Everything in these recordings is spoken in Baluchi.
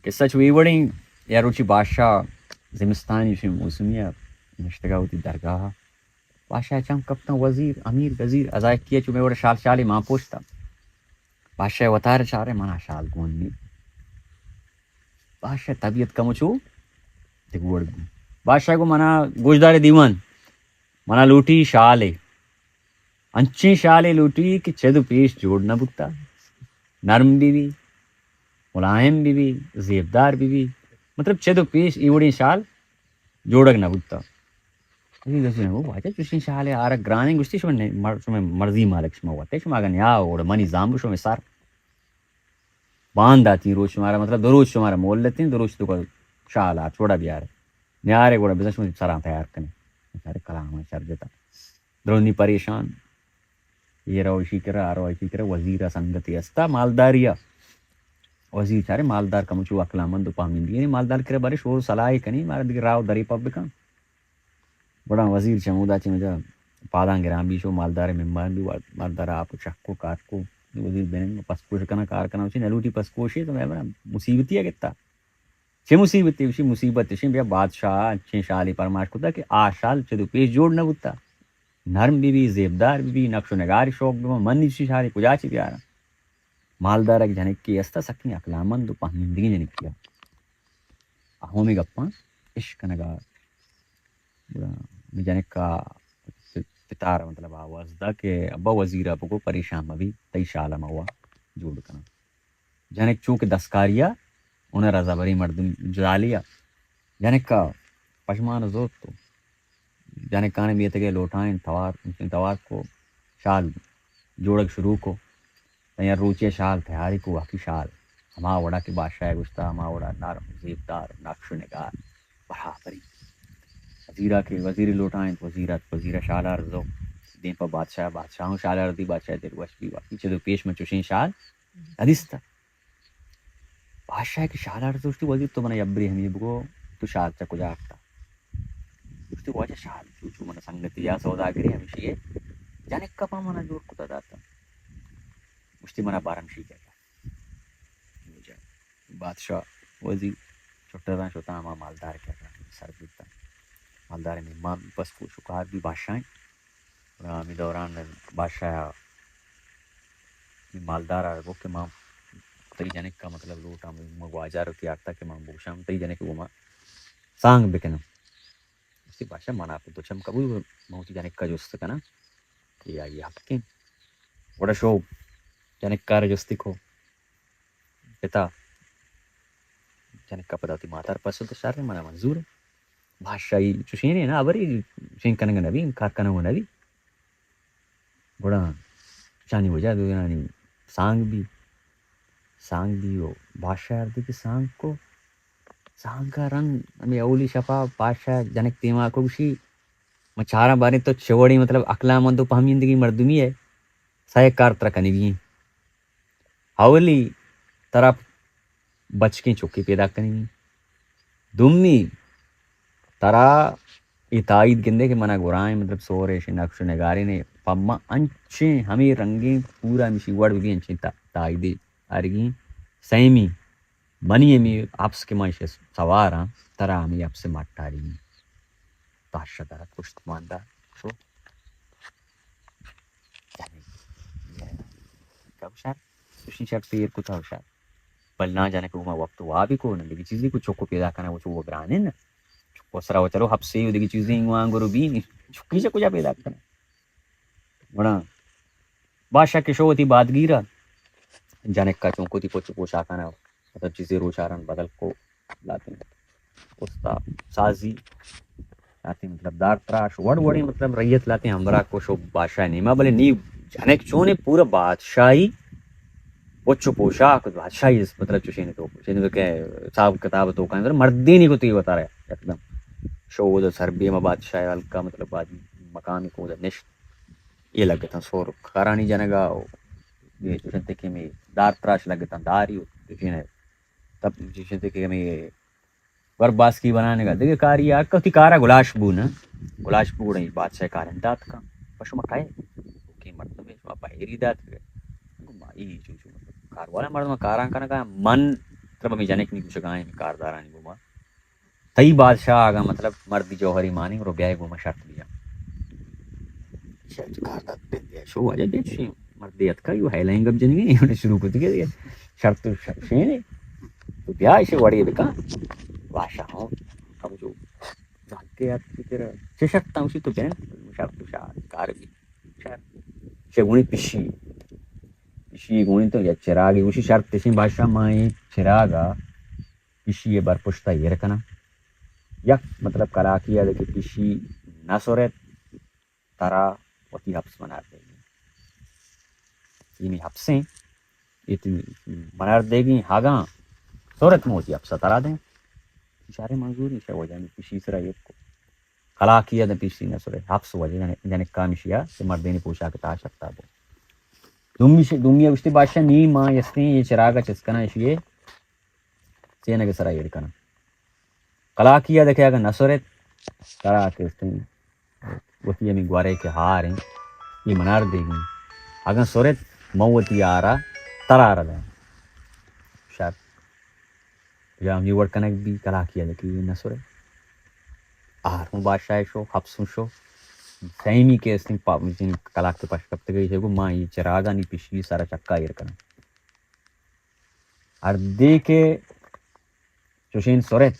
قصہ چو اے وڑیں، یا روچی بادشاہ زمستانی چوشیں موسمی ءَ نشتگا وتی درگاہ ءَ۔ بادشاہ چم کپتاں، وزیر، امیر، گزیر، ازائکی ءَ چو مئے وڑ شال شالے مان پوشتا۔ بادشاہ وتار چارے، منا شال گون نی۔ بادشاہ طبیعت کمو چو دگہ وڑ بی۔ بادشاہ گو، منا گوشدارے دیوان، منا لوٹی شالے، انچیں شالے لوٹی کہ چد و پیش جوڑ نہ بوتا، نرم بی بی، ملائم بی بی، زیبدار بی بی، مطلب چد و پیش اے وڑیں شال جوڑگ نہ بوتا۔ عزیز گوشتی، او واجہ، چوشیں شالے آرگ گرانیں۔ گوشتی، شما نے-، مر-، شما مرضی مالک، شما وتے، شما اگاں نیا اوڑ منی زامبو شما سر بانداتی روچ شمارا، مطلب دو روچ شمارا مولتیں، دو روچ تو شال آر چوڑا بیار، نیارے گوڑا بزن شما سراں تیار کنیں۔ سارے کلام شر جتا۔ درونی پریشان۔ اے رو ایشی کرا، آ رو ایشی کرا، وزیر ءَ سنگتے استا مالداری ءَ۔ وزیر چارے مالدار کمو چو عقلمند و پہمندی، یعنی مالدار کرا بارے شور سلاہ کنی، مارا دگہ راہ و دری پب بکن۔ گڑا وزیر چمودا چہ مجا پاداں گران بی، شو مالدار مہمان بی، مالدار آپ و چک و کار کو۔ وزیر بنن پس کوش کنا، کار کنا، چی نلوٹی پس کوشی تو میں بنا مصیبتی ہے کتا۔ چه مصیبتے؟ گوشی، مصیبت اشیں، بیا بادشاہ انچیں شالے پرمائش کتا کہ آ شال چد و پیش جوڑ نہ بوتا، نرم بی بی، زیبدار بی بی، نقش و نگاری شوق بی، من نی چی شالے کجا چی بیاراں؟ مالدار یک جنکے استا، سکیں عقلمند و پہمندگیں جنکے آ۔ آ ہومی گپاں اش کنگا گڑا جنکا پتار مطلب آواز دا کہ ابا وزیرا بگو پریشان مبی، تئی شالا ما وا جوڑ کناں۔ جنک چو کہ دستکاری ءَ ہنر ءَ زبریں مردم جہلی ءَ۔ جنک ءَ پژمان زرت و جنکان میتگ ءَ لوٹائیں توار، توار کو، شال جوڑگ شروع کو۔ تئی روچے شال تیاری کو، واقعی شال ہما وڑا کہ بادشاہ ءَ گوشتا، ہما وڑا نرم، زیبدار، نقش و نگار برابری۔ وزیرا کہ وزیر لوٹائیں، وزیر ات، وزیر شال ارزو، دیم پہ بادشاہ، بادشاہ ہوں شال اردی، بادشاہ دل وش بی، واقعی چدو پیش من چوشیں شال ندیستہ۔ بادشاہ کہ شال ارزوشتی، وزیر تو منا یبری ہمی بگو، تو شال چہ کجا آکتا؟ گوشتی، واجہ شال چو چو منا سنگتی یا سوداگری ہمشی ہے، جنک کپا منا جوڑ کتا داتا۔ گوشتی، منا بارم شی کتا۔ بادشاہ وزیر چٹتاں شتاں ہما مالدار کرا سر بیتاں۔ مالدار مہمان بس کو شکار بی بادشاہ۔ گڑا ہمے دوران بادشاہ مالدار ءَ گو کہ ما تئی جنک ءَ مطلب لوٹاں، ما گواجار وتی آکتا کہ ما بوشاں تئی جنک ءَ گو ما سانگ بکناں۔ گوشتی، بادشاہ، منا پہ دو چم قبول، من وتی جنک ءَ جست کناں کہ آئی حق کن۔ گڑا شو جنک ءَ را جستی کو۔ پتا، جنک ءَ پدا وتی ماتار پسو دات، شر، منا منظور ہے۔ بادشاہی چوشینے نا، ہبری شین کنگ نبی، انکار کنگ نبی۔ گڑا چانی وجہ دو جنانی سانگ بی، سانگ بی و بادشاہ ہر دیکھ سانگ کو، سانگ کا رنگ ہمیں اولی شپا بادشاہ جنک دیما کو گوشی، من چاراں باریں تو چوڑی مطلب عقلمند و پہمیندگی مردمی ہے، سہ کار ترا کنگی ہیں۔ اولی ترا بچکیں چکے پیدا کنگی۔ دومی، ترا اے تائید گندے کہ منا گرائیں، مطلب، سور ایشیں نقش و نگاریں نے، پہ ما انچیں ہمے رنگیں پورا ہمشی وڑ بی، انچیں تا-، تائیدے آرگی۔ سیمی، منی ہمے اپس کہ من ایشی سواراں، ترا ہمے اپس مٹ آرگی۔ تاشا درا کشت ماندا شو۔ یعنی، یہ، کب شر؟ چوشیں شر پیر کتا و شر۔ بل ناں جنک گوما وقت وابی کو، نہ دگہ چیزی کو، چکو پیدا کناں، و چو گرانیں نہ۔ چکو سرا و چلو ہپسے و دگہ چیزی انگو آنگرو بی، چکی چہ کجا پیدا کناں؟ گڑا بادشاہ کہ شو وتی بادگیرا، جنکا چونکو تی پچ پوشاکانا، مطلب چیزی روچاران بدل کو، لاتیں استا سازی، لاتیں مطلب دار تراش، وڑ وڑیں مطلب ریت لاتیں ہمراہ کو شو بادشاہ نیما، بلے نی جنک چونے پورا بادشاہی پچ و پوشاک، بادشاہی مطلب چوشیں تو، چوشیں تو کہ حساب کتاب تو کن مردینی کو تی وتارے یکدم شو وہ سر بی ما بادشاہ ہلکا مطلب بادی مقامی کو نشت، یہ لگتا سور کارانی جنگا، یہ چوشیں تے کہ می دار تراش لگتا داری، چوشیں تب چوشیں تے کہ می ور باسکی بنانے کا دگہ کاری آ کتی کارا گلاش بو نا، گلاش بو گڑا بادشاہ کارندات کا، پشو مکائے کہ مردم شما بحیری دات کے، ما ای چو چو کار والا مردم کاراں کنگا، من مطلب ہمیں جنک نی گوشگائیں کاردارانی گوما، تئی بادشاہ اگاں مطلب مردی جوہری مانی رو بیائے گوما شرط بیا۔ شرط کاردار بندے شو واجہ بیچ مردی اتکا یو ہیلائیں گپ جنگے، انہوں نے شروع کت کے شرط تو شینے، تو بیا اسے وڑی بکا۔ بادشاہ ہوں، اب جو جانکے ات کی تیرا چه شرط تاں اسی تو بین، شرط تو شاہ کار بھی۔ شرط چه گونی پشی، پشی گونی تو یا چراغی اسی شرط تشیں بادشاہ مائیں چراغا پشی بر پشتا ایر کناں۔ یک مطلب کلاکی ء کہ پشی نہ سرت، ترا وتی حبس منار دیگی۔ اے می حبسیں، اے تی منار دیگی، ہاگاں سرت موتی حبس ترا دیں۔ اشارے منظوری شہ وجہ می پشی سرا یک کلاکی ء دیں پشی نہ سرت، حبس وجہ جنک کامشیا کہ مردینی پوشاک تا شکتا بو۔ دومی ش-، دومی گوشتی بادشاہ نی ماں یستیں یہ چراغ چس کناں اشی سینگ سرا ایر کناں۔ کلاکی ء دکے اگاں نہ سرت، ترا کستیں وتی ہمیں گورے کہ ہار ہیں، یہ منار دیگی۔ اگاں سرت، من وتی آرا ترا را دیں۔ شر۔ یا ہمیں وڑ کنگ بھی کلاکی ء دکے نہ سرت۔ آر ہوں بادشاہ شو، حبس ہوں شو۔ سیمی کہ استیں پا-، کلاک کے پش کپتگئی ہے گو، ماں یہ چراغانی پشی سرا چکا ایر کناں۔ ہردے کہ چوشیں سرت،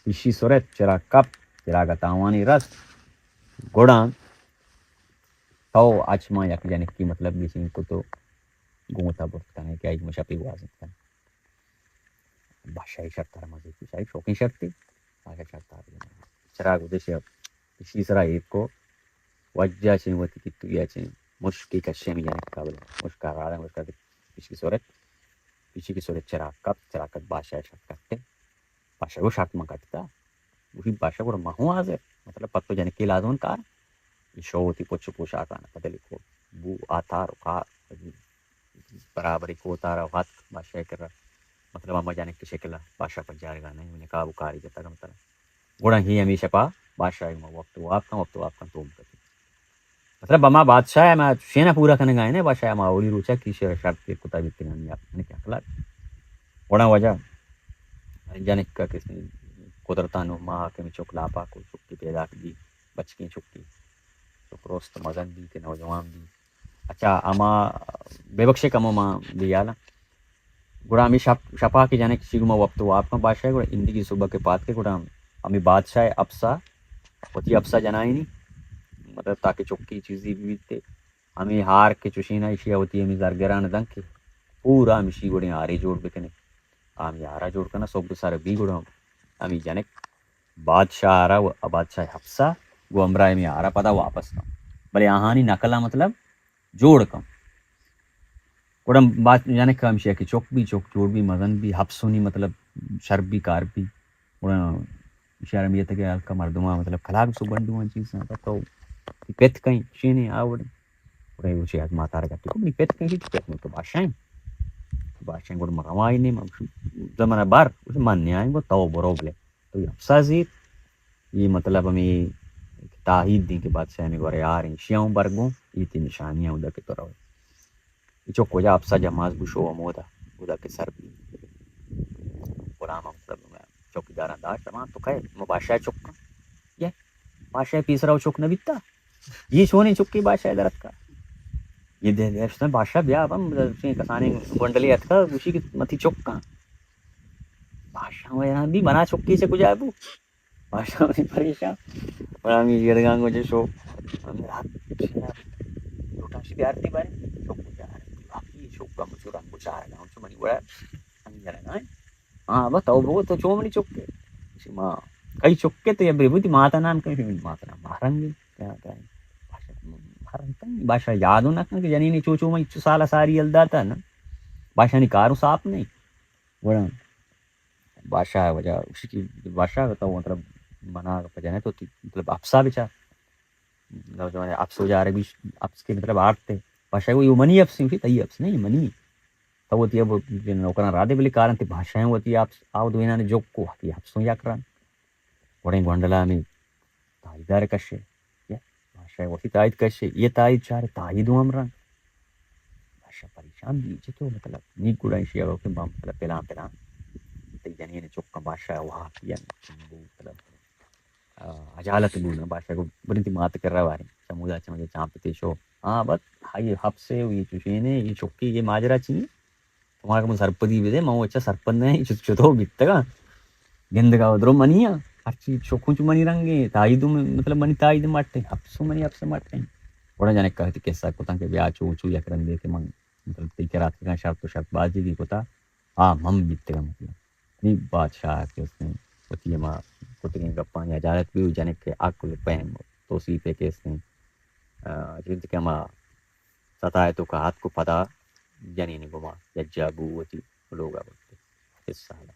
ایشی سرت، چراگ کپت، چراگ ء تاوانی رست، گڑا تو اچ ما یک جنکی مطلب گچین کت و گوں تا برت کنے کہ آئی ما شپی گوازینت کنے۔ بادشاہی شرط ء مزید کت، شاہی شوقیں شرطی، بادشاہ شرط ء چراگ ادش ایشی سرا ایک کو وجہ چیں وتی کتویا چیں مشکی کشے می جنک قابل مشکا راڑا مشکا پچی سرت، پچی کی سرت چراگ کپت، چراگ کپت بادشاہ شرط کپتے۔ بادشاہ گو شرط من کٹتا۔ گوشی بادشاہ گڑا من ہوں حاضر۔ مطلب پتو جنکی لازم کار۔ شو وتی پچ و پوشاکان بدلی کو۔ بو آتار و کار برابری کو تارا و ہاتک بادشاہ کرا۔ مطلب اما جنک کی شکل بادشاہ پجارگا نہیں، نقاب و کاری جتا مطلب۔ گڑا ہی ہمیشہ پا بادشاہ ما وقت واب کن، وقت واب کن توم کتی۔ مطلب، ہما بادشاہ ء ما شینا پورا کنگا ایں، بادشاہ ء ما اولی روچا کی شر-، شرط پیر کتا بیتگانی آپ نے کیا کلا۔ گڑا وجہ جنک کا کس قدرتان و ماہ کہ چک لاپا کو چکی پیدا بی، بچکی چکی، چک روست مزن بی کہ نوجوان بی۔ اچھا، اما بے بخشے کمو ما بیالا۔ گڑا ہمے شپ، شپا کہ جنک چی گوما وپت واب کن بادشاہ، گڑا ایندگی صبح کہ پاد کے گڑا ہمے بادشاہ اپسا، وتی اپسا جنائینی، مطلب تاکہ چکی چیزی بیت، ہمے ہار کہ چوشینا ایشی وتی ہمے زرگران دن کہ پورا ہمشی گڑیں ہارے جوڑ بکنے۔ ہمے ہارا جوڑ کنا، صبح سر بی گڑا ہمے جنک بادشاہ را و بادشاہ اپسا گو ہمراہ ہمے ہارا پدا واپس کن۔ بلے آہانی نقلا مطلب جوڑ کن۔ گڑا بات جنک ہمشی کہ چک بی، چک جوڑ بی، مزن بی، حبسونی مطلب شر بی، کار بی۔ گڑا اشارہ میت کہ ہلکا مردماں مطلب کلاگ سو گنڈواں چیزاں تو پت کئیں شینے آوڑ۔ گڑا وہ چیز ماتار گٹی کو منی پت کئیں، پت من تو بادشاہ ہیں۔ بادشاہ گڑا مروائی نے من زمانہ بار من نیائیں گو تو برو بلے۔ تو یہ افسا زیر، یہ مطلب ہمیں تاہید دیں کہ بادشاہ ہمیں گورے آ رہے ہیں، شیاؤں برگوں، یہ تی نشانیاں ادا کہ تو روے۔ یہ چوک وجہ افسا جماز بشو ہمودا، ادا کہ سر بھی۔ غلام مطلب چوکیداراں داشت، ہما تو کہے، ما بادشاہ چکاں۔ یہ بادشاہ پیسرا و چک نہ بیتا۔ یہ چونیں چکی بادشاہ درت کا۔ یہ دے دے اشتن بادشاہ بیا بم، کسانی گنڈلی اتکا، گوشی کہ متی چکاں۔ بادشاہ حیران بی، منا چکی چہ کجا بو؟ بادشاہ پریشان۔ بڑا می جرگان کو جو شو۔ لوٹا شی بیارتی بارے۔ شو کجا ہے؟ باقی شو کم چو رنگ چار گاؤں چو منی بڑا۔ ہم جرگان۔ ہاں، بس تو بگو تو چو منی چکے۔ ما کئی چکے تو یہ بری بودی ماتا نام کئی ماتا نام مہرنگی۔ کیا کیا؟ بادشاہ مہرنگ کن، بادشاہ یاد نہ کن کہ جنینی چو چو من چو سال ساری یل داتا نا۔ بادشاہ نی کارو صاف نہیں۔ گڑا بادشاہ وجہ اسی کی بادشاہ تو مطلب منا پجنے تو تی-، مطلب اپسا بچا۔ نوجوان اپسو جا رہے بھی اپس کے مطلب آرتے۔ بادشاہ کو یہ منی اپس نہیں، تئی اپس نہیں، منی۔ تو وتی اب نوکراں را دے بلے کارن تی بادشاہ وتی اپس آو دوینان جوک کو تی اپسوں یا کران۔ وڑیں گونڈلا میں تاجدار کشے۔ یا بادشاہ وتی تائید کشے، یہ تائید چارے، تائید ہم رنگ۔ بادشاہ پریشان بی، چطور مطلب؟ نی گڑا ایشی ءَ کہ ما مطلب پلان پلان۔ تئی جنین چکاں بادشاہ وہاپی انت، چنگو طلب، آ، اجالت بو نہ، بادشاہ گو برنتی مات کرا واریں، چمودا چمجے چانپتے شو۔ ہاں، بس، ہائی ہپسے ہوئی چوشینے، یہ چکی، یہ ماجرا چی؟ تو مارا من سرپدی بدے، من اچھا سرپد نہیں، چت-، چتو بیتگا۔ گندگا درو منی آ، ہرچی چکوں چو منی رنگے، تائی دو میں، مطلب، منی تائی دے مٹے، ہپسو منی ہپسے مٹے۔ گڑا جنک کہتی قصہ کتاں کہ بیا چو چو یک رندے کہ من، مطلب، تئی کرا اتکگاں، شرط و شرط بازی بھی کتا، آ، من بیتگا، مطلب۔ نی بادشاہ کہ اس نے وتی ہما کتگیں گپانی اجالت بھی، جنک کے عقل فہم توصیف ہے کہ اس نے، آ، جند کہ ہما ستا ہے تو کا ہاتھ کو پدا جنین گما ججا بو وتی لوگا بوتے۔ قصہ ہے۔